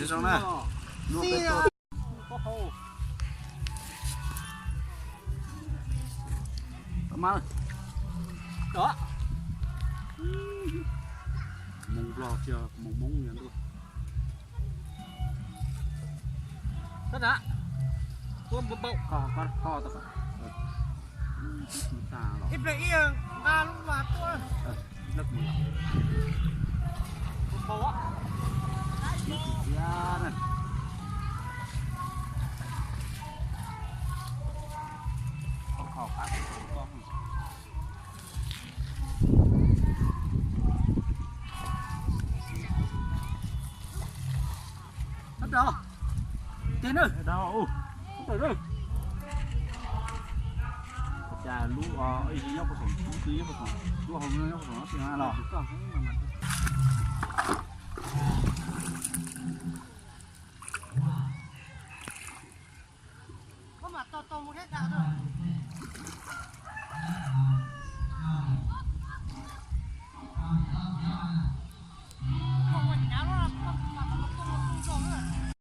Zoo na. Xi. Hmoob Nplog thiab Hmoob Hmoob ntuj. Ib pliag ib nqa lub vas tuaj. Tes na. Cas lub, ib nyob puag saum, lub twg nyob puag saum, lub hauv nyob puag saum no tiag los. Koj mam tau tau mus thiab dag.